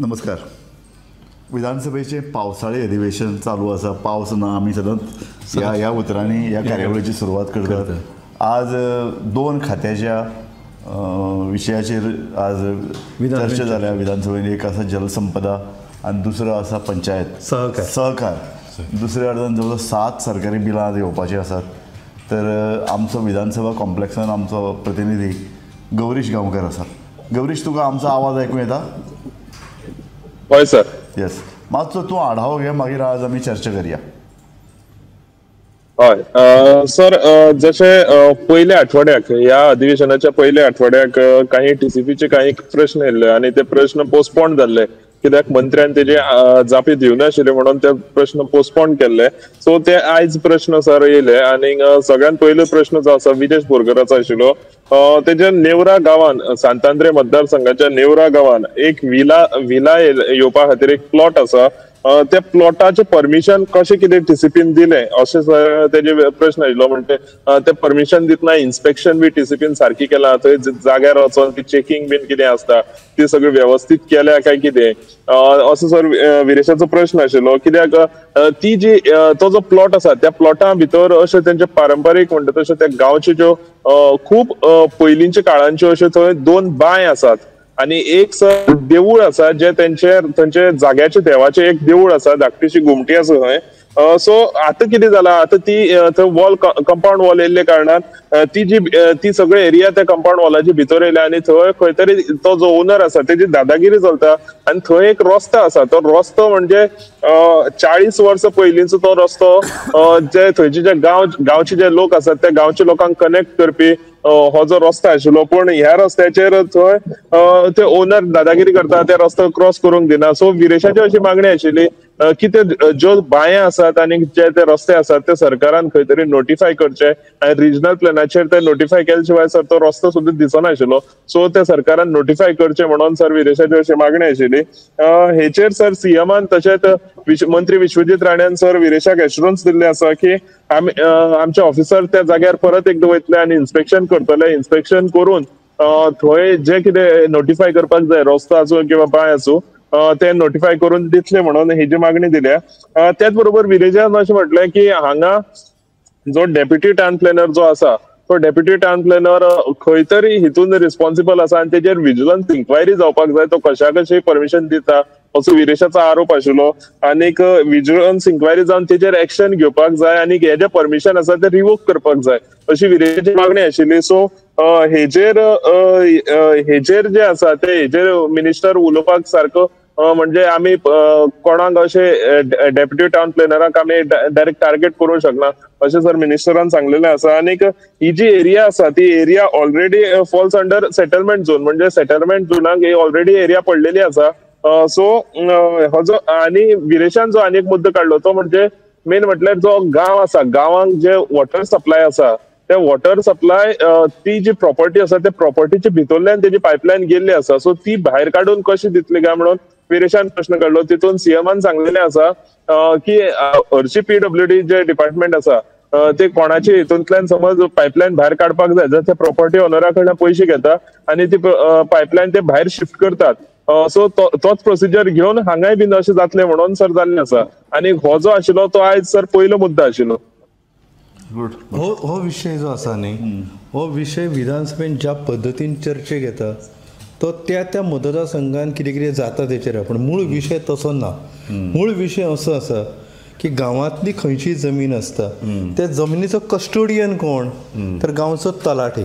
नमस्कार. विधानसभेचे पावसाळी अधिवेशन चालू आसा. पावस ना, आमी सदांच ह्या उतरांनी ह्या कार्यावळीची सुरवात करतात. आज दोन खात्याच्या विशयाचेर आज चर्चा जाल्या विधानसभेन. एक आसा जलसंपदा आनी दुसरो आसा पंचायत सहकार. दुसऱ्या अर्दान जवळ 7 सरकारी बिलां आज येवपाची आसात. तर आमचो विधानसभा कॉम्प्लेक्सान आमचो प्रतिनिधी गौरीश गांवकर आसा. गौरीश, तुका आमचो आवाज आयकूंक येता? हय सर. येस, मातसो तूं आढावो घे, मागीर आज आमी चर्चा करया. हय सर, जशें पयल्या आठवड्याक, ह्या अधिवेशनाच्या पयल्या आठवड्याक काही टीसीपीचे काही प्रश्न येयल्ले आनी ते प्रश्न पोस्टपोन जाल्ले, कित्याक मंत्र्यान तेजे जापी दिवनाशिल्ले म्हणून ते प्रश्न पोस्टपोन केल्ले. सो ते आयज प्रश्न सर येयले आनी सगळ्यात पयलो प्रश्न जो आसा विरेश बोरकराचो आशिल्लो. तेजे नेवरा गांवान, सांतांद्रे मतदारसंघाच्या नेवरा गांवान एक विला येवपा खातीर एक प्लॉट आसा. त्या प्लॉटाचें परमिशन कशें कितें टीसीपीन दिलें अशें सर तेजे प्रश्न आशिल्लो. म्हणजे ते परमिशन दितना इन्स्पेक्शन बी टीसीपीन सारकी केलां, थंय जाग्यार वचोन ती चेकिंग बीन कितें आसता ती सगळी वेवस्थीत केल्या काय कितें असो सर विरेशाचो प्रश्न आशिल्लो. कित्याक ती जी तो जो प्लॉट आसा त्या प्लॉटा भितर अशें तेंचे पारंपारीक म्हणटा तशें त्या गांवच्यो ज्यो खूब पयलींच्या काळांच्यो अश्यो थंय 2 बांय आसात आनी एक सर देवूळ आसा, जे तेंचे जाग्याचे देवाचे एक देवूळ आसा, धाकटीशी घुमटी आसा थंय. सो आतां कितें जालां, आतां ती थंय वॉल, कंपाउंड वॉल येयल्ले कारणान ती जी ती सगळी एरिया त्या कंपाउंड वॉलाची भितर येयल्या आनी थंय खंय तरी तो जो ओनर आसा तेजी दादागिरी चलता आनी थंय एक रस्तो आसा. तो रस्तो म्हणजे 40 वर्सां पयलींचो तो रस्तो, जे थंयचे जे गांवचे जे लोक आसात त्या गांवच्या लोकांक कनेक्ट करपी हो जो रस्तो आशिल्लो. पूण ह्या रस्त्याचेर थंय ते ओनर दादागिरी करता, ते रस्तो क्रॉस करूंक दिना. सो विरेशाची अशी मागणी आशिल्ली की ते ज्यो बांये आसात आनी जे ते रस्ते आसात ते सरकारान खंय तरी नोटिफाय करचे आनी रिजनल प्लॅनाचेर ते नोटिफाय केले शिवाय सर तो रस्तो सुद्दां दिसनाशिल्लो. सो ते सरकारान नोटिफाय करचे म्हणून सर विरेशाची अशी मागणी आशिल्ली. हेचेर सर सीएमान तशेंच मंत्री विश्वजीत राण्यान सर विरेशाक एश्युरन्स दिल्ले आसा की आमी आमचे ऑफिसर त्या जाग्यार परत एकदां वयतले आनी इन्स्पेक्शन करतले. इन्स्पेक्शन करून थंय जे कितें नोटिफाय करपाक जाय, रस्तो आसूं किंवा बांय आसूं, ते नोटिफाय करून दितले म्हणून हेजी मागणी दिल्या. त्याच बरोबर विरेशान अशें म्हटलें की हांगा जो डेप्युटी टावन प्लॅनर जो आसा तो डेप्युटी टावन प्लॅनर खंय तरी हितून रिस्पॉन्सिबल आसा आनी तेजेर विजिलन्स इन्क्वायरी जावपाक जाय, तो कशा कशी परमिशन दिता असो विरेशाचो आरोप आशिल्लो. आनीक विजिलन्स इन्क्वायरी जावन तेजेर एक्शन घेवपाक जाय आनी हे जे परमिशन आसा ते रिवोक करपाक जाय अशी विरेशाची मागणी आशिल्ली. सो हेजेर हेजेर जे आसा ते हेजेर मिनिस्टर उलोवपाक सारको म्हणजे आमी कोणाक अशें डेप्युटी टावन प्लॅनराक आमी डायरेक्ट टार्गेट करूंक शकना अशें सर मिनिस्टरान सांगलेलें आसा. आनीक ही जी एरिया आसा ती area already falls under settlement zone, म्हणजे सेटलमेंट झोनाक ही ऑलरेडी एरिया पडलेली आसा. सो हो जो आनी विरेशान जो आनी एक मुद्दो काडलो तो म्हणजे मेन म्हटल्यार जो गांव आसा, गांवांक जे वॉटर सप्लाय आसा ते वॉटर सप्लाय ती जी प्रॉपर्टी आसा त्या प्रॉपर्टीच्या भितरल्यान तेजी पायपलायन गेल्ली आसा. सो ती भायर काडून कशी दितली काय म्हणून विरेशान प्रश्न काडलो. तितून सीएमान सांगलेलें आसा की हरशी पीडब्ल्यूडी जे डिपार्टमेंट आसा ते कोणाचे हितूंतल्यान समज पायपलायन भायर काडपाक जाय जाल्यार ते प्रॉपर्टी ओनरा कडल्यान पयशे घेता आनी ती पायपलायन ते भायर शिफ्ट करतात. सो तोच प्रोसिजर घेवन हांगाय बीन अशें जातलें म्हणून सर जाल्लें आसा. आनी हो जो आशिल्लो तो आयज सर पयलो मुद्दो आशिल्लो. हो विशय जो आसा न्ही, हो विशय विधानसभेन ज्या पद्दतीन चर्चेक येता तो त्या त्या मतदारसंघान कितें कितें जाता तेचेर, पूण मूळ विशय तसो ना. मूळ विशय असो आसा की गांवांतली खंयची जमीन आसता त्या जमनीचो कस्टोडियन कोण, तर गांवचो तलाठी.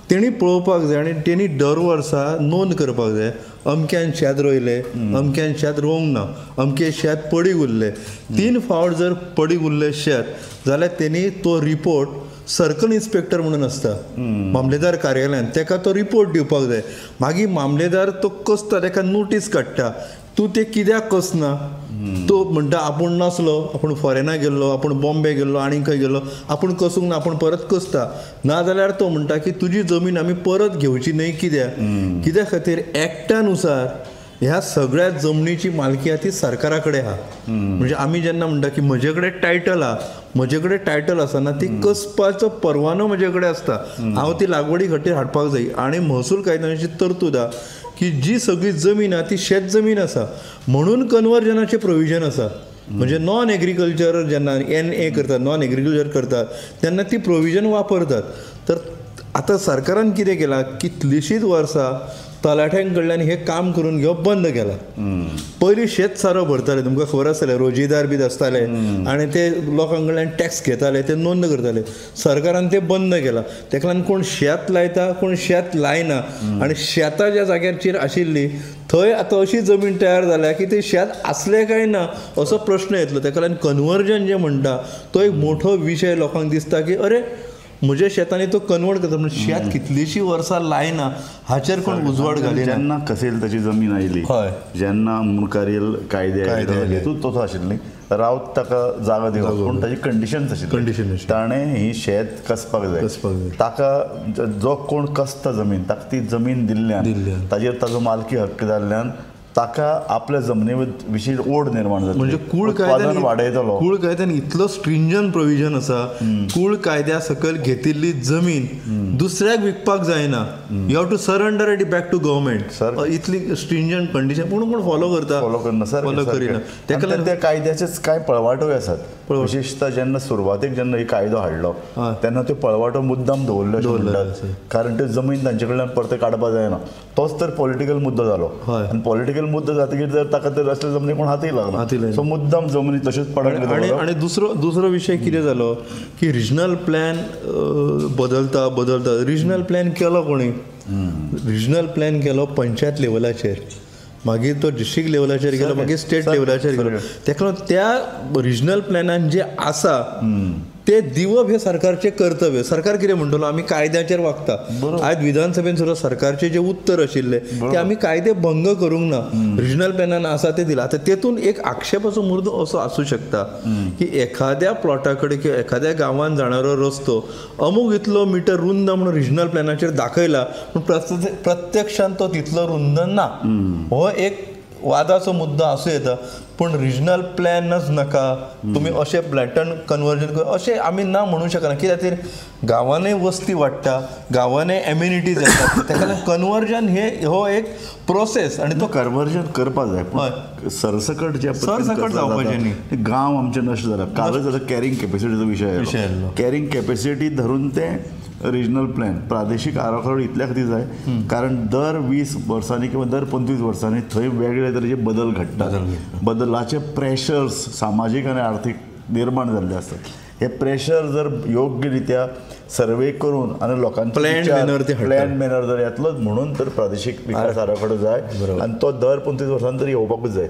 तेणी पळोवपाक जाय आनी तेणी दर वर्सा नोंद करपाक जाय, अमक्यान शेत रोयलें, अमक्यान शेत रोवंक ना, अमकें शेत पडीक उरलें. 3 फावट जर पडीक उरलें शेत जाल्यार तेणी तो रिपोर्ट सर्कल इन्स्पेक्टर म्हणून आसता मामलेदार कार्यालयान, तेका तो रिपोर्ट दिवपाक जाय. मागीर मामलेदार तो कसता, तेका नोटीस काडटा, तूं तें कित्याक कसना. तो म्हणटा आपूण नासलो, आपूण फॉरेना गेल्लो, आपूण बॉम्बे गेल्लो, आनी खंय गेल्लो, आपूण कसूंक ना, आपूण परत कसता. नाजाल्यार तो म्हणटा की तुजी जमीन आमी परत घेवची न्हय. कित्याक? कित्या खातीर एक्टा नुसार ह्या सगळ्या जमनीची मालकी आहा ती सरकारा कडेन आहा. म्हणजे आमी जेन्ना म्हणटा की म्हजे कडेन टायटल आहा, म्हजे कडेन टायटल आसना ती कसपाचो परवानो म्हजे कडेन आसता, हांव ती लागवडी खातीर हाडपाक जाय. आनी महसूल कायद्याची तरतूद आहा की जी सगळी जमीन आहा ती शेत जमीन आसा म्हणून कन्वर्जनाचें प्रोविजन आसा. म्हणजे नॉन एग्रीकल्चर जेन्ना एन ए करतात, नॉन एग्रीकल्चर करतात तेन्ना ती प्रोविजन वापरतात. तर आतां सरकारान कितें केलां, कितलींशींच वर्सां तलाठ्यां कडल्यान हें काम करून घेवप बंद केलां. पयलीं शेत सारो भरताले, तुमकां खबर आसतलें, रोजीदार बी आसताले आनी ते लोकां कडल्यान टॅक्स घेताले, ते नोंद करताले. सरकारान ते बंद केलां. तेका लागून कोण शेत लायता, कोण शेत लायना आनी शेतां ज्या जाग्याचेर आशिल्ली थंय आतां अशी जमीन तयार जाल्या की ते शेत आसलें काय ना असो प्रश्न येतलो. तेका लागून कन्वर्जन जें म्हणटा तो एक मोठो विशय लोकांक दिसता की अरे म्हज्या शेतांनी तो कन्वर्ट करता, पूण शेत कितलींशीं वर्सां लायना हाचेर कोण उजवाड घालिना. जेन्ना कसेल ताची जमीन आयली, जेन्ना मुखारील कायदे आयले, तसो आशिल्ली रावत ताका जागा दिवप, पूण ताजी कंडिशन्स आशिल्ली, ताणें ही शेत कसपाक जाय. ताका जो कोण कसता जमीन ताका ती जमीन दिल्ल्यान ताजेर ताजो मालकी हक्क जाल्ल्यान ताका आपल्या जमनी विशीं ओड निर्माण जाता. म्हणजे कूळ कायद्यान वाडयतलो. कूळ कायद्यान इतलो स्ट्रिंजंट प्रोविजन आसा, कूळ कायद्या सकयल घेतिल्ली जमीन दुसऱ्याक विकपाक जायना, you have to surrender it back to government. इतली स्ट्रिंजंट कंडिशन पूण कोण फॉलो करता, फॉलो करना, फॉलो करिना. ताका लागून त्या कायद्याचेच कांय पळवाटोय आसात. विशेषतः जेन्ना सुरवातेक जेन्ना ही कायदो हाडलो तेन्ना त्यो पळवाटो मुद्दाम दवरल्यो अशें म्हणटात, कारण त्यो जमीन तांचे कडल्यान परते काडपाक जायना. तोच तर पॉलिटिकल मुद्दो जालो आनी पॉलिटिकल मुद्दो जातकीर जर ताका तर असले जमनी कोण हातय लागना, सो मुद्दाम जमनी तशेंच पडून. आनी दुसरो विशय कितें जालो की रिजनल प्लॅन बदलता बदलता. रिजनल प्लॅन केलो कोणी? रिजनल प्लॅन केलो पंचायत लेवलाचेर, मागीर तो डिस्ट्रिक्ट लेवलाचेर गेलो, मागीर स्टेट लेवलाचेर गेलो. ताका लागून त्या रिजनल प्लॅनान जे आसा ते दिवप हें सरकारचें कर्तव्य. सरकार कितें म्हणटलो, आमी कायद्याचेर वागता. आयज विधानसभेन सुद्दां सरकारचें जें उत्तर आशिल्लें ते आमी कायदे भंग करूंक ना, रिजनल प्लॅनान आसा ते दिलां. आतां तेतून एक आक्षेपाचो मुद्दो असो आसूं शकता की एखाद्या प्लॉटा कडेन किंवा एखाद्या गांवान जाणारो रस्तो अमूक इतलो मिटर रुंद म्हणून रिजनल प्लॅनाचेर दाखयला, पूण प्रत्यक्षान तो तितलो रुंद ना. हो एक वादाचो मुद्दो आसूं येता. पूण रिजनल प्लॅनच नाका, तुमी अशें ब्लॅटन कन्वर्जन कर अशें आमी ना म्हणूं शकना. कित्याक खातीर गांवांनी वस्ती वाडटा, गांवांनी एम्युनिटीज येता, ताका लागून कन्वर्जन हे हो एक प्रोसेस आनी तो कन्वर्जन करपाक जाय. पूण सरसकट जे सरसकट जावपाचें न्ही, गांव आमचे नश्ट जाला. कालच आतां कॅरिंग कॅपेसिटीचो विशय आयलो. कॅरिंग कॅपेसिटी धरून ते रिजनल प्लॅन प्रादेशीक आराखडो इतल्या खातीर जाय कारण दर 20 वर्सांनी किंवा दर 25 वर्सांनी थंय वेगळे तरेचे बदल घडटात, बदलाचे प्रेशर्स सामाजीक आनी आर्थीक निर्माण जाल्ले आसतात. हे प्रेशर जर योग्य रित्या सर्वे करून आनी लोकांचे प्लॅन मॅनर जर येतलोच म्हणून तर प्रादेशीक विकास आराखडो जाय आनी तो दर 25 वर्सांनी तरी येवपाकूच जाय.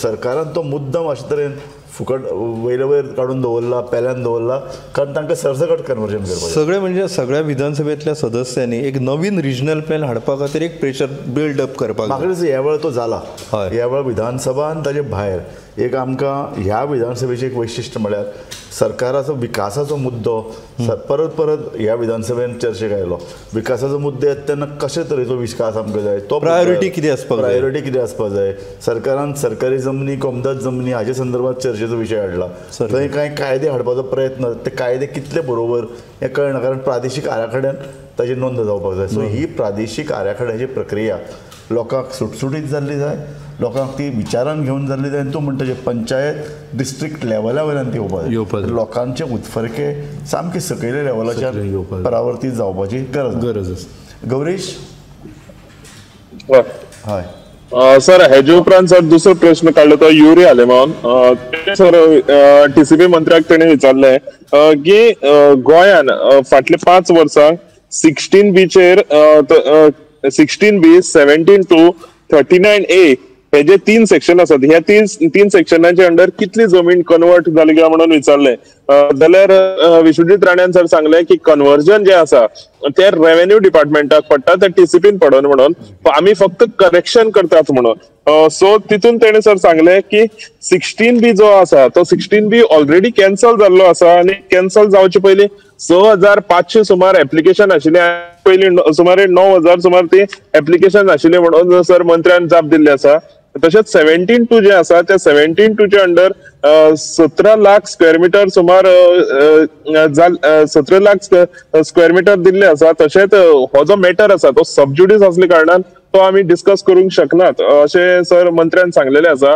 सरकारान तो मुद्दम अशे तरेन फुकट वयले वयर काडून दवरला, पेल्यान दवरला, कारण तांकां सरसकट कन्वर्जन करपाक. सगळे म्हणजे सगळ्या विधानसभेतल्या सदस्यांनी एक नवीन रिजनल प्लॅन हाडपा खातीर एक प्रेशर बिल्ड अप करपाक. म्हाका दिसता ह्या वेळार तो जाला. ह्या वेळार विधानसभा आनी ताजे भायर एक आमकां ह्या विधानसभेचें एक वैशिश्ट म्हळ्यार सरकाराचो विकासाचो मुद्दो परत परत ह्या विधानसभेन चर्चेक आयलो. विकासाचो मुद्दो येता तेन्ना कशे तरेचो विकास आमकां जाय, तो प्रायोरिटी कितें आसपाक जाय, प्रायोरिटी कितें आसपाक जाय. सरकारान सरकारी जमनी, कोमदाद जमनी हाजे संदर्भात चर्चेचो विशय हाडला. थंय कांय कायदे हाडपाचो प्रयत्न, ते कायदे कितले बरोबर हें कळना, कारण प्रादेशीक आराखड्यान ताची नोंद जावपाक जाय. सो ही प्रादेशीक आराखड्याची प्रक्रिया लोकांक सुटसुटीत जाल्ली जाय, लोकांक ती विचारान घेवन जाल्ली जाय. आनी तूं म्हणटा जे पंचायत डिस्ट्रिक्ट लेवला वयल्यान ती येवपाक जाय. लोकांचे उत्फर्के सामके सकयल्या लेवलाच्यान परावर्तीत जावपाची गरज आसा. गौरीश, हय सर, हेजे उपरांत सर दुसरो प्रश्न काडलो तो युरी आलेमावन. सर टीसीपी मंत्र्याक तेणी विचारलें की गोंयान फाटले 5 वर्सांक 16 बीचेर 16B, 17 to 39A हे जे 3 सेक्शन आसात, ह्या तीन सेक्शनाचे अंडर कितली जमीन कन्वर्ट जाली काय म्हणून विचारलें. जाल्यार विश्वजीत राण्यान सर सांगलें की कन्वर्जन जे आसा ते रेव्हेन्यू डिपार्टमेंटाक पडटा, ते टीसीपीन पडना म्हणून, आमी फक्त करेक्शन करतात म्हणून. सो तितून तेणे सर सांगलें की 16B जो आसा तो 16B already cancel जाल्लो आसा आनी कॅन्सल जावचे पयलीं 6500 सुमार एप्लिकेशन आशिल्लें, पयलीं सुमारे 9000 सुमार ती एप्लिकेशन आशिल्लें म्हणून सर मंत्र्यान जाप दिल्ली आसा. तशेंच 17(2) जे आसा त्या 17(2) च्या अंडर 17 लाख स्क्वेअर मिटर सुमार 17 लाख स्क्वेअर मिटर दिल्ले आसा. तशेंच हो जो मॅटर आसा तो सबज्युडीस असल्या कारणान तो आमी डिस्कस करूंक शकनात अशें सर मंत्र्यान सांगलेलें आसा.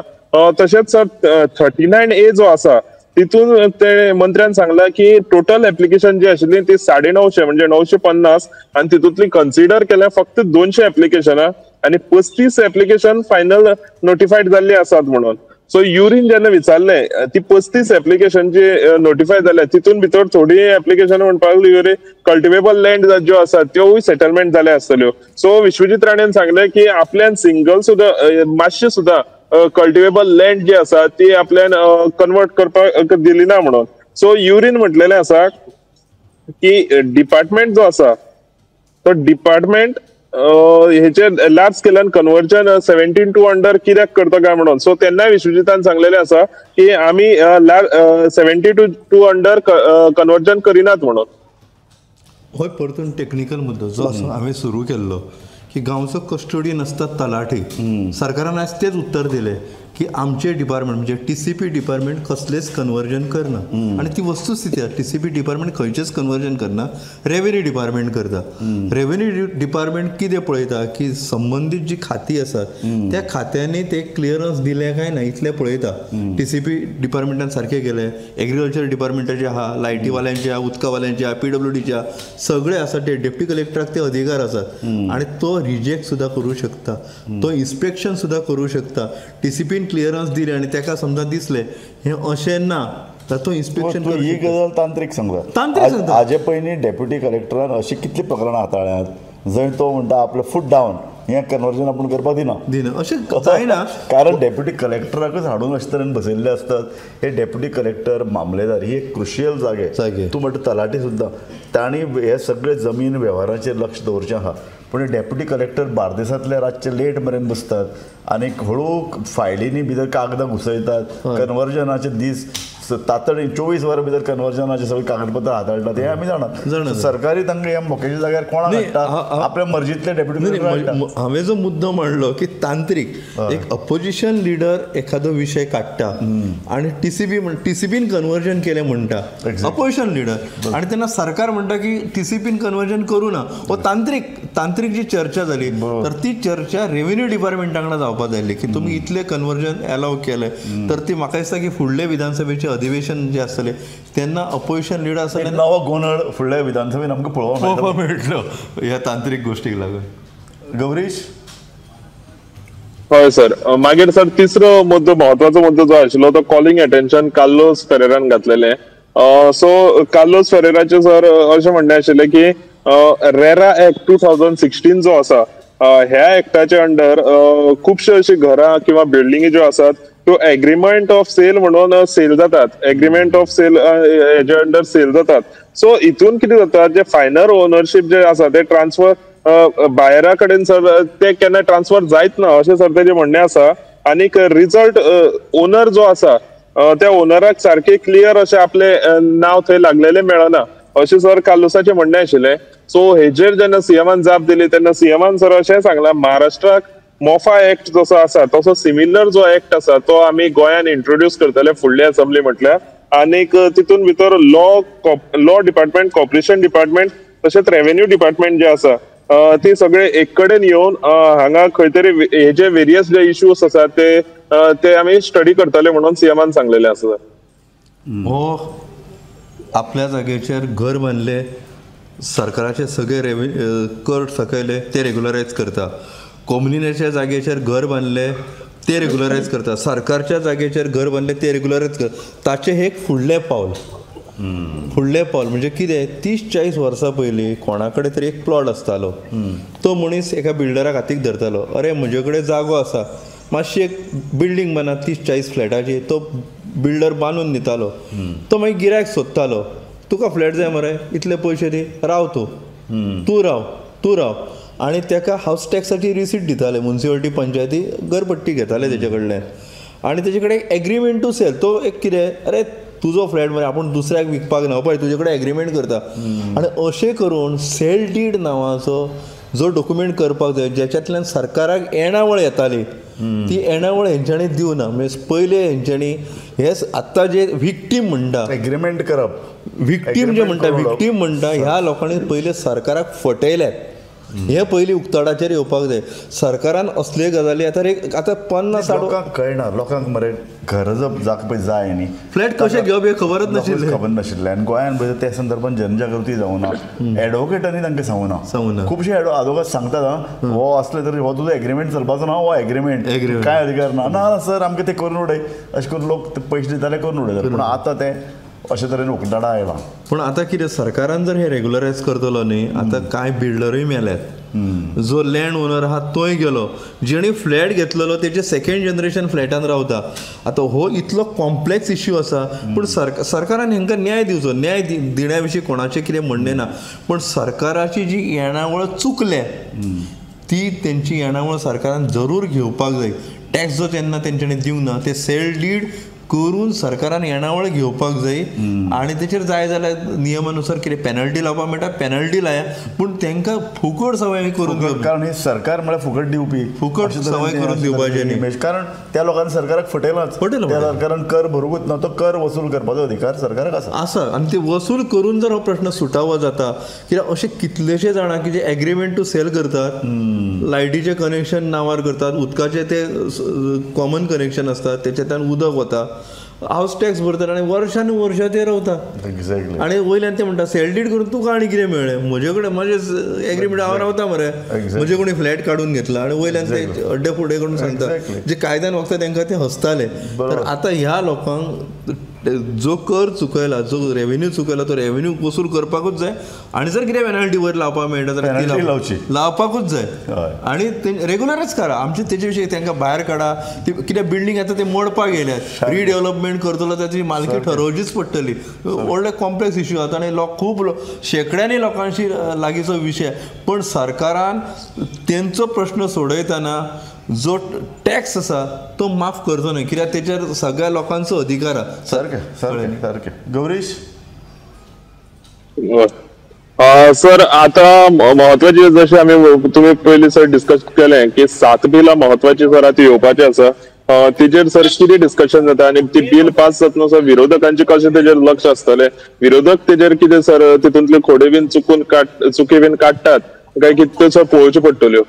तशेंच सर 39A जो आसा तितून ते मंत्र्यान सांगला की टोटल एप्लिकेशन जी आशिल्ली ती 950 म्हणजे 950 आनी तितूंतली कन्सिडर केल्या फक्त 200 एप्लिकेशनां आनी 35 एप्लिकेशन फायनल नोटिफायड जाल्ली आसात म्हणून. सो युरीन जेन्ना विचारलें ती 35 एप्लिकेशन जी नोटिफाय जाल्या तितून भितर थोडी एप्लिकेशन म्हणपाक लागली कल्टिवेबल लँड ज्यो आसा त्योय सेटलमेंट जाल्या आसतल्यो. सो विश्वजीत राणेन सांगलें की आपल्यान सिंगल सुद्दां मातशें सुद्दां कल्टिवेबल लँड जी आसा ती आपल्यान कन्वर्ट करपाक दिली ना म्हणून. सो युरीन म्हटलेलें आसा की डिपार्टमेंट जो आसा तो डिपार्टमेंट हेचे लार्ज स्केलान कन्वर्जन 17(2) अंडर कित्याक करता काय म्हणून. सो तेन्ना विश्वजितान सांगलेलें आसा की आमी 72(2) अंडर कन्वर्जन करिनात म्हणून. होय परतून टेक्निकल मुद्दो जो आसा हांवें सुरू केल्लो की गांवचो कस्टोडियन आसता तलाठी. सरकारान आयज तेच उत्तर दिलें की आमचे डिपार्टमेंट म्हणजे टीसीपी डिपार्टमेंट कसलेच कन्वर्जन करना आनी ती वस्तुस्थिती आसा. टीसीपी डिपार्टमेंट खंयचेच कन्वर्जन करना, रेवेन्यू डिपार्टमेंट करता. रेवेन्यू डिपार्टमेंट कितें पळयता की संबंदीत जी खाती आसात त्या खात्यांनी ते क्लियरन्स दिलें काय ना इतलें पळयता. टीसीपी डिपार्टमेंटान सारकें केलें, एग्रीकल्चर डिपार्टमेंटाचे आहा, लायटीवाल्यांचे आहा, उदकावाल्यांचे आहा, पीडब्ल्यूडीचे आहा, सगळे आसा ते डेप्टी कलेक्टराक ते अधिकार आसात आनी तो रिजेक्ट सुद्दां करूं शकता, तो इन्स्पेक्शन सुद्दां करूं शकता. टीसीपीन क्लियरन्स दिले आनी ताका समजा दिसलें हें अशें ना तर तो इन्स्पेक्शन. ही गजाल तांत्रीक सांगता, तांत्रीक सांगता. हाजे पयलीं डेप्युटी कलेक्टरान अशी कितली प्रकरणां हाताळ्यांत जंय तो म्हणटा आपलें फूट डावन हें कन्वर्जन आपूण करपाक दिना दिना अशें जायना, कारण डेप्युटी कलेक्टराकच हाडून अशे तरेन बसयल्ले आसतात. हे डेप्युटी कलेक्टर मामलेदार ही एक क्रुशियल जागे, तूं म्हणटा तलाठी सुद्दां तांणी हे सगळे जमीन वेव्हाराचेर लक्ष दवरचें आहा. पूण डेप्युटी कलेक्टर बार्देसांतले रातचे लेट मेरेन बसतात आनी हळू फायलींनी भितर कागदां घुसयतात. कन्वर्जनाचे दीस तातडीन 24 वरां भितर कन्वर्जनाचे सगळे कागदपत्रां हाताळटात हें आमी जाणात. सरकारी तांकां ह्या मोक्याच्या जाग्यार कोणाक हाडटा, आपल्या मर्जीतले डेप्युटी कलेक्टर. हांवें जो मुद्दो मांडलो की तांत्रीक एक अपोजिशन लिडर एखादो विशय काडटा आनी टीसीपीन कन्वर्जन केलें म्हणटा अपोजिशन लिडर आनी तेन्ना सरकार म्हणटा की टीसीपीन कन्वर्जन करूं ना. हो तांत्रीक जी चर्चा जाली तर ती चर्चा रेवेन्यू डिपार्टमेंटा वांगडा जावपाक जाय आसली की तुमी इतले कन्वर्जन एलाव केलें तर ती म्हाका दिसता की फुडले विधानसभेचे अधिवेशन जे आसतलें तेन्ना अपोजिशन लिडर आसतले नवो गोंदळ फुडल्या विधानसभेन आमकां पळोवपाक मेळटलो ह्या तांत्रीक गोश्टीक लागून. गौरीश. हय सर. मागीर सर तिसरो मुद्दो, म्हत्वाचो मुद्दो जो आशिल्लो तो कॉलिंग अटेन्शन कार्लोस फेरेरान घातलेलें. सो कार्लोस फेरेराचें सर अशें म्हणणें आशिल्लें की रेरा एक्ट 2016 जो आसा ह्या एक्टाच्या अंडर खुबशे अशी घरां किंवा बिल्डिंगी ज्यो आसात त्यो एग्रीमेंट ऑफ सेल म्हणून सेल जातात, एग्रीमेंट ऑफ सेल हेजे अंडर सेल जातात. सो हितून कितें जाता, जे फायनल ओनरशीप जे आसा ते ट्रान्सफर बायरा कडेन सर ते केन्ना ट्रान्सफर जायत ना अशें सर तेजें म्हणणें आसा. आनीक रिजल्ट ओनर जो आसा त्या ओनराक सारकें क्लियर अशें आपलें नांव थंय लागलेलें मेळना अशें सर कार्लोसाचें म्हणणें आशिल्लें. सो हेजेर जेन्ना सीएमान जाप दिली तेन्ना सीएमान सर अशें सांगलां महाराष्ट्राक मोफा एक्ट जसो आसा तसो सिमिलर जो एक्ट आसा तो आमी गोंयान इंट्रोड्यूस करतले फुडली असेंब्ली म्हटल्यार. आनीक तितून भितर लॉ डिपार्टमेंट, कॉर्पोरेशन डिपार्टमेंट तशेंच रेवेन्यू डिपार्टमेंट जे आसा ती सगळे एक कडेन येवन हांगा खंय तरी हे जे वेरियस जे इश्यूज आसा ते आमी स्टडी करतले म्हणून सीएमान सांगलेले आसा. हो आपल्या जागेचेर घर बांदले, सरकाराचे सगळे रेवेन्यू कर सकयले ते रेगुलरायज करता, कोमुनिदादीच्या जागेचेर घर बांदले ते रेगुलरायज करता, सरकारच्या जागेचेर घर बांदले ते रेगुलरायज करता. ताचें हे एक फुडलें पावल, फुडलें पावल म्हणजे कितें, 30-40 वर्सां पयलीं कोणा कडेन तरी एक प्लॉट आसतालो, तो मनीस एका बिल्डराक हातीक धरतालो, अरे म्हजे कडेन जागो आसा मातशी एक बिल्डींग बांदा 30-40 फ्लॅटाची, तो बिल्डर बांदून दितालो. तो मागीर गिरायक सोदतालो, तुका फ्लॅट जाय मरे, इतले पयशे दी, राव तूं, तूं राव, तूं राव. आनी ताका हावस टॅक्साची रिसीट दिताले, मुन्सिपालिटी पंचायती घरपट्टी घेताले तेजे कडल्यान. आनी तेजे कडेन एग्रीमेंट टू सेल, तो एक कितें, अरे तुजो फ्लॅट मरे आपूण दुसऱ्याक विकपाक ना, पळय तुजे कडेन एग्रीमेंट करता. आनी अशें करून सेल डीड नांवाचो जो डॉक्युमेंट करपाक जाय ज्याच्यातल्यान सरकाराक येणावळ येताली ती येणावळ हेंच्यांनी दिवना. म्हणजे पयले हेंच्यांनी हे आत्तां जे विक्टीम म्हणटा, एग्रीमेंट करप, विक्टीम जे म्हणटा, विक्टीम म्हणटा, ह्या लोकांनी पयले सरकाराक फटयल्यात. हें पयलीं उक्ताडाचेर येवपाक जाय. सरकारान असले गजाली आतां एक आतां 50-60 लोकांक कळना, लोकांक मरे घर जाक पळय जाय न्ही, फ्लॅट कशें घेवप हें खबरच नाशिल्लें, खबर नाशिल्लें. आनी गोंयांत पळय त्या संदर्भात जनजागृती जावना, एडवोकेटांनी तांकां सांगूना. खुबशे आदवोगाद सांगतात हो असले तरी हो तुजो एग्रीमेंट चलपाचो ना, हो एग्रीमेंट काय अधिकार ना, ना सर आमकां तें करून उडय, अशें करून लोक पयशे दिताले करून उडयतात. पूण आतां तें अशे तरेन उक्ताडा आयला. पूण आतां कितें सरकारान जर हे रेगुलरायज करतलो न्ही, आतां कांय बिल्डरूय मेल्यात, जो लँड ओनर आहा तोय गेलो, जेणे फ्लॅट घेतलेलो तेजे सेकेंड जनरेशन फ्लॅटान रावता. आतां हो इतलो कॉम्प्लेक्स इश्यू आसा, पूण सरकारान हेंकां न्याय दिवचो. न्याय दिण्या विशीं कोणाचें कितें म्हणणें ना, पूण सरकाराची जी येणावळ चुकल्या ती तेंची येणावळ सरकारान जरूर घेवपाक जाय. टॅक्स जो तेन्ना तेंच्यांनी दिवंक ना ते सेल डीड करून सरकारान येणावळ घेवपाक जाय आनी तेचेर जाय जाल्यार नियमानुसार कितें पेनल्टी लावपाक मेळटा पेनल्टी लाया, पूण तांकां फुकट सवय करून दिवप, कारण हे सरकार म्हळ्यार फुकट दिवपी, फुकट सवय करून दिवपाचें न्ही. कारण त्या लोकांनी सरकाराक फटयलाच, फटयलां. सरकारान कर भरूंकूच ना, तो कर वसूल करपाचो अधिकार सरकाराक आसा आसा. आनी ते वसूल करून जर हो प्रश्न सुटावो जाता, कित्याक अशे कितलेशे जाणां की जे एग्रीमेंट टू सेल करतात, लायटीचें कनेक्शन नांवार करतात, उदकाचें ते कॉमन कनेक्शन आसता तेच्यातल्यान उदक वता, हावस टॅक्स भरतात आनी वर्सान वर्सां ते रावता. एक्झॅक्टली. आनी वयल्यान ते म्हणटा सेल did करून तुका आनी कितें मेळ्ळें, म्हजे कडेन म्हजें एग्रीमेंट हांव रावता मरे, म्हजे कोणी फ्लॅट काडून घेतला आनी वयल्यान ते अड्डे फुडें करून सांगता. जे कायद्यान वखता तांकां ते हसताले. तर आतां ह्या लोकांक जो कर चुकयला, जो रेवेन्यू चुकयला तो रेवेन्यू वसूल करपाकूच जाय. आनी जर कितें पेनल्टी वयर लावपाक मेळटा जाल्यार ती लावपाकूच जाय. आनी रेगुलरच करा आमचे तेजे विशीं, तांकां भायर काडा. कितें बिल्डींग आतां ते मोडपाक गेल्यात, रिडेवलपमेंट करतलो ताची मालकी ठरोवचीच पडटली. व्हडले कॉम्प्लेक्स इश्यू आतां आनी लोक खूब शेंकड्यांनी लोकांशी लागींचो विशय. पण सरकारान तेंचो प्रश्न सोडयतना जो टॅक्स आसा तो माफ करचो न्हय, कित्याक तेचेर सगळ्या लोकांचो अधिकार आसा. सारकें सारकें सारकें. गौरीश सर, आतां म्हत्वाची जशें आमी तुमी पयलीं सर डिस्कस केलें की 7 बिलां म्हत्वाची सर आतां येवपाची आसा, तेजेर सर कितें डिस्कशन जाता आनी ती बील पास जातना सर विरोधकांचें कशें तेजेर लक्ष आसतलें, विरोधक तेजेर कितें सर तितूंतले खोडे बीन चुकून चुकी बीन काडटात काय कितें त्यो सर पळोवच्यो पडटल्यो.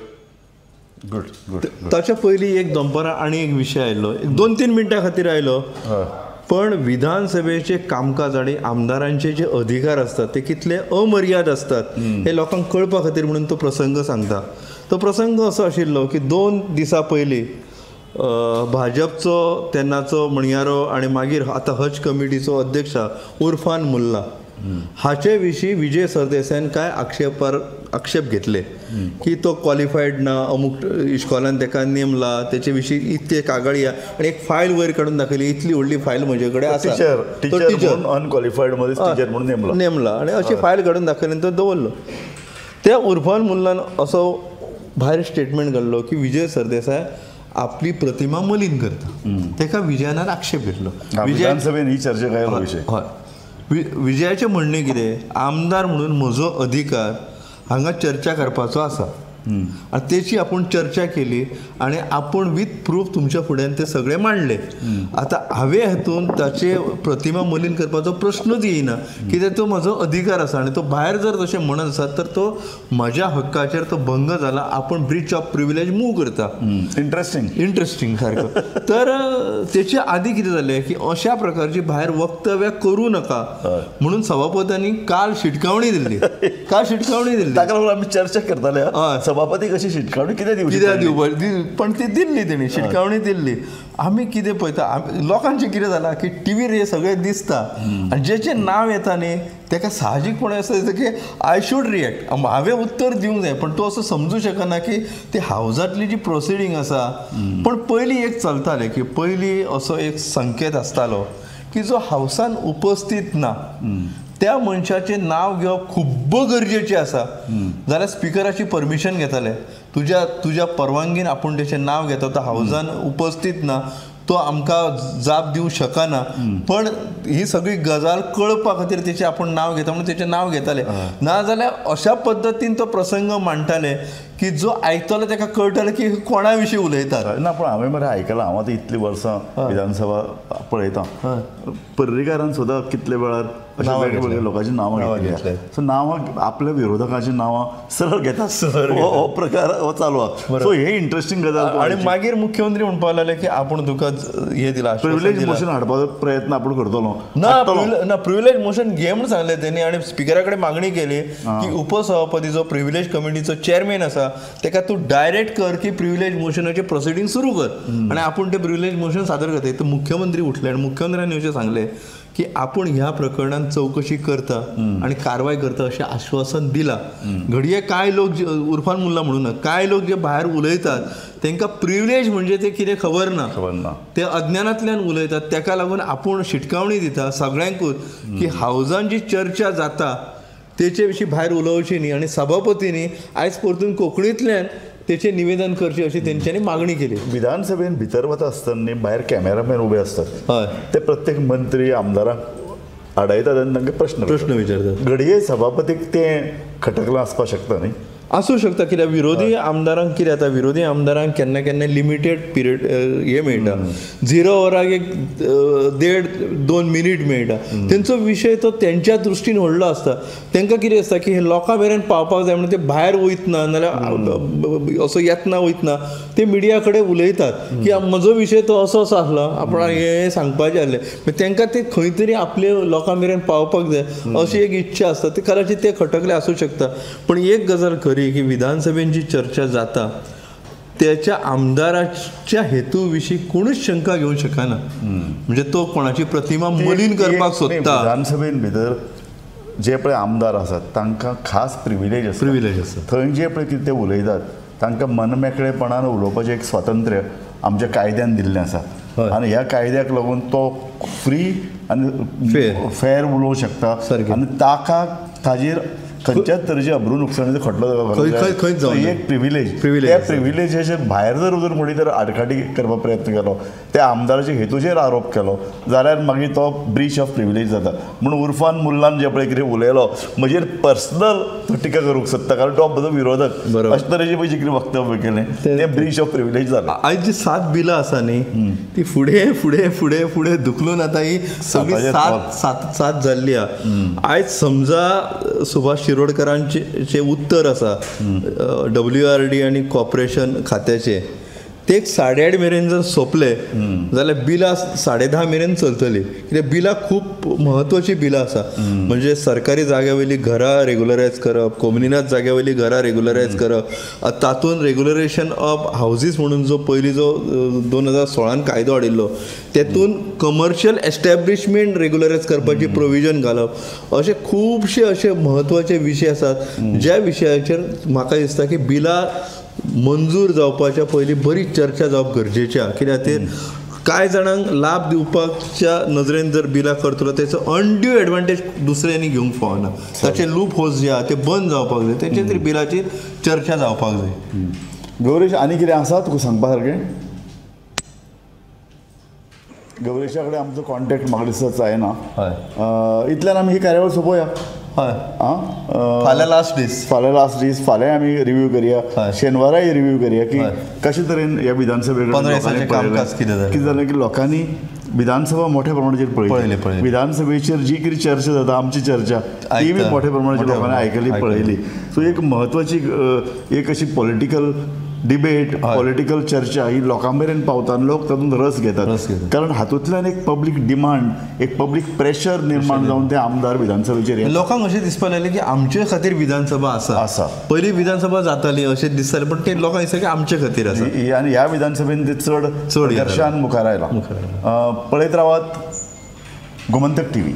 Good good. ताच्या पयलीं एक दनपारां आनी एक विशय आयलो, 2-3 मिनटां खातीर आयलो. पण विधानसभेचे कामकाज आनी आमदारांचे जे अधिकार आसतात ते कितले अमर्याद आसतात हे लोकांक कळपा खातीर म्हणून तो प्रसंग सांगता. तो प्रसंग असो आशिल्लो की 2 दिसां पयलीं भाजपचो तेन्नाचो म्हणयारो आनी मागीर आतां हज कमिटीचो अध्यक्ष उर्फान मुल्ला हाचे विशीं विजय सरदेसायान कांय आक्षेप घेतले की तो क्वॉलिफायड ना, अमूक इश्कोलान ताका नेमला, तेचे विशीं इतले कागाळी आनी एक फायल वयर काडून दाखयली, इतली व्हडली फायल म्हजे कडेन आसा. टिचर अनक्वॉलिफायड टिचर म्हणून नेमला आनी अशी फायल काडून दाखयली आनी तो दवरलो. त्या उर्फान मुल्लान असो भायर स्टेटमेंट घाल्लो की विजय सरदेसाय आपली प्रतिमा मलीन करता, ताका विजयान आक्षेप घेतलो. विधानसभेन ही चर्चा काय विशय. हय, विजयाचें म्हणणें कितें, आमदार म्हणून म्हजो अधिकार हांगा चर्चा करपाचो आसा आनी तेची आपूण चर्चा केली आनी आपूण वीथ प्रूफ तुमच्या फुड्यान ते सगळे मांडले. आतां हांवें हातून ताचे प्रतिमा मलीन करपाचो प्रश्नूच येयना, कित्याक तो म्हजो अधिकार आसा आनी तो भायर जर तशें म्हणत आसा तर तो म्हज्या हक्काचेर तो भंग जाला, आपूण ब्रीच ऑफ प्रिविलेज मूव करता. इंट्रस्टींग इंट्रस्टींग सारको. तर तेचे आदी कितें जालें की अशा प्रकारची भायर वक्तव्या करूं नाका म्हणून सभापत्यांनी काल शिटकावणी दिल्ली. काल शिटकावणी दिल्ली, ताका लागून आमी चर्चा करताले सभापती कशी शिटकावणी कितें दिवपाची, पण ती दिल्ली तेणी शिटकावणी दिल्ली. आमी कितें पळयता लोकांचें कितें जालां की टिवीर हें सगळें दिसता आनी जेचें नांव येता न्ही ताका साहजीकपणे असो दिसता की I should react, हांवें उत्तर दिवंक जाय, पण तो असो समजूं शकना की ती हावजांतली जी प्रोसिडींग आसा. पण पयलीं एक चलतालें की पयलीं असो एक संकेत आसतालो की जो हावसान उपस्थित ना त्या मनशाचें नांव घेवप खूब्ब गरजेचें आसा, जाल्यार स्पिकराची परमिशन घेताले, तुज्या तुज्या परवानगीन आपूण तेचें नांव घेता, तो हावजान उपस्थित ना तो आमकां जाप दिवंक शकना, पण ही सगळी गजाल कळपा खातीर तेचें आपूण नांव घेता म्हणून तेचें नांव घेताले. नाजाल्यार अशा पद्दतीन तो प्रसंग मांडटाले की जो आयकतलो ताका कळटलें की कोणा विशीं उलयतात. ना, पण हांवें मरे आयकलां, हांव आतां इतलीं वर्सां विधानसभा पळयतां, पर्रीकारान सुद्दां कितले वेळार अशे वेगवेगळ्या लोकांची नांवां घेतली. सो नांवां आपल्या विरोधकांची नांवां सरळ घेतात, हो प्रकार हो चालू आसा. सो हे इंट्रस्टींग गजाल. आनी मागीर मुख्यमंत्री म्हणपाक लागले की आपूण तुका हे दिला, प्रिविलेज मोशन हाडपाचो प्रयत्न आपूण करतलो. ना ना, प्रिविलेज मोशन घे म्हूण सांगलें तेणी आनी स्पिकरा कडेन मागणी केली की उपसभापती जो प्रिविलेज कमिटीचो चेअरमॅन आसा तेका तूं डायरेक्ट कर की प्रिविलेज मोशनाचें प्रोसिडींग सुरू कर आनी आपूण तें प्रिविलेज मोशन सादर करता. तर मुख्यमंत्री उठले आनी मुख्यमंत्र्यांनी अशें सांगलें की आपूण ह्या प्रकरणान चवकशी करता आनी कारवाय करता अशें आश्वासन दिलां. घडये कांय लोक जे उर्फान मुल्ला म्हणून ना, कांय लोक जे भायर उलयतात तांकां प्रिविलेज म्हणजे ते कितें खबर ना, ते अज्ञानांतल्यान उलयतात. ताका लागून आपूण शिटकावणी दिता सगळ्यांकूच की हावजान जी चर्चा जाता तेचे विशीं भायर उलोवची न्ही आनी सभापतींनी आयज परतून कोंकणींतल्यान तेचें निवेदन करचें अशी तेंच्यांनी मागणी केली. विधानसभेन भितर वता आसतना न्ही भायर कॅमेरामॅन उबे आसतात, ते प्रत्येक मंत्री आमदारांक आडायतात आनी तांकां प्रश्न विचारतात. घडये सभापतीक तें खटकलां आसपाक शकता न्ही, आसूं शकता. कित्याक विरोधी आमदारांक कितें जाता, विरोधी आमदारांक केन्ना केन्ना लिमिटेड पिरियड हे मेळटा, 0 वराक एक 1.5-2 मिनीट मेळटा. तेंचो विशय तो तेंच्या दृश्टीन व्हडलो आसता. तांकां कितें आसता की हे लोकां मेरेन पावपाक जाय म्हणून ते भायर वयतना नाजाल्यार असो येतना वयतना ते मिडिया कडेन उलयतात की म्हजो विशय तो असो असो आसलो, आपणाक हें सांगपाचें आसलें. तांकां ते खंय तरी आपले लोकां मेरेन पावपाक जाय अशी एक इच्छा आसता, ते कदाचित ते खटकले आसूं शकता. पण एक गजाल खरी की विधानसभेन जी चर्चा जाता त्याच्या आमदाराच्या हेतू विशीं कोणूच शंका घेवंक शकना. म्हणजे तो कोणाची प्रतिमा मलीन करपाक सोदता. विधानसभेन भितर जे पळय आमदार आसात तांकां खास प्रिविलेज आसा, प्रिविलेज आसा. थंय जे पळय कितें ते उलयतात तांकां मनमेकळेपणान उलोवपाचें एक स्वातंत्र्य आमच्या कायद्यान दिल्लें आसा आनी ह्या कायद्याक लागून तो फ्री आनी फेर उलोवंक शकता आनी ताका ताजेर खंयच्याच तरेचे अब्रू नुकसाणीचो खटलो एक प्रिविलेज. त्या प्रिविलेजाच्या भायर जर वचून कोणी जर आडकाठी करपाक प्रयत्न केलो, त्या आमदाराच्या हेतूचेर आरोप केलो जाल्यार मागीर तो ब्रीच ऑफ प्रिविलेज जाता. म्हणून उर्फान मुल्लान जे पळय कितें उलयलो म्हजेर पर्सनल तो टिका करूंक सोदता कारण तो म्हजो विरोधक, अशे तरेचें पळय कितें वक्तव्य केलें तें ब्रीच ऑफ प्रिविलेज जालें. आयज जी 7 बिलां आसा न्ही ती फुडें फुडें फुडें फुडें धुकलून आतां ही सगळी 7 जाल्ली आहा. आयज समजा सुभाष शिरोडकरांचे उत्तर आसा WRD आनी कॉर्पोरेशन खात्याचे, ते एक 8:30 मेरेन जर सोंपले जाल्यार बिलां 10:30 मेरेन चलतली. कित्याक बिलां खूब म्हत्वाचीं बिलां आसा. म्हणजे सरकारी जाग्या वयलीं घरां रेगुलरायज करप, कोमुनिदाद जाग्या वयलीं घरां रेगुलरायज करप, तातूंत रेगुलरेशन ऑफ हावजीस म्हणून जो पयलीं जो 2016 कायदो हाडिल्लो तेतून कमर्शियल एस्टॅब्लिशमेंट रेगुलरायज करपाची प्रोविजन घालप, अशे खुबशे अशे म्हत्वाचे विशय आसात ज्या विशयाचेर म्हाका दिसता की बिलां मंजूर जावपाच्या पयलीं बरी चर्चा जावप गरजेची आसा. कित्याक खातीर कांय जाणांक लाभ दिवपाच्या नदरेन जर बिलां करतलो तेचो अनड्यू एडवांटेज दुसऱ्यांनी घेवंक फावना, ताचे लूप होल्स जे आहा ते बंद जावपाक जाय, तेचेर तरी बिलाचेर चर्चा जावपाक जाय. गौरेश, आनी कितें आसा तुका सांगपा सारकें? गौरेशा कडेन आमचो कॉन्टेक्ट म्हाका दिसता जायना. इतल्यान आमी ही कार्यावळ सोंपोवया. हय, फाल्यां लास्ट दीस, फाल्यां लास्ट दीस, फाल्यां आमी रिव्यू करया, शेनवाराय रिव्यू करया की कशे तरेन ह्या विधानसभे कितें जालें की लोकांनी विधानसभा मोठ्या प्रमाणाचेर पळयली, विधानसभेचेर जी कितें चर्चा जाता आमची चर्चा ती बी मोठ्या प्रमाणाचेर लोकांनी आयकली पळयली. सो एक म्हत्वाची एक अशी पॉलिटिकल डिबेट, पॉलिटिकल चर्चा ही लोकां मेरेन पावता आनी लोक तातूंत रस घेतात, कारण हातूंतल्यान एक पब्लीक डिमांड, एक पब्लीक प्रेशर निर्माण जावन ते आमदार विधानसभेचेर लोकांक अशें दिसपाक लागलें की आमचे खातीर विधानसभा आसा. आसा पयलीं विधानसभा जाताली अशें दिसतालें, पण ते लोकांक दिसता की आमचे खातीर आसा आनी ह्या विधानसभेन ते चड चड घर्शान मुखार आयलां. पळयत रावात गोमंतक टीव्ही.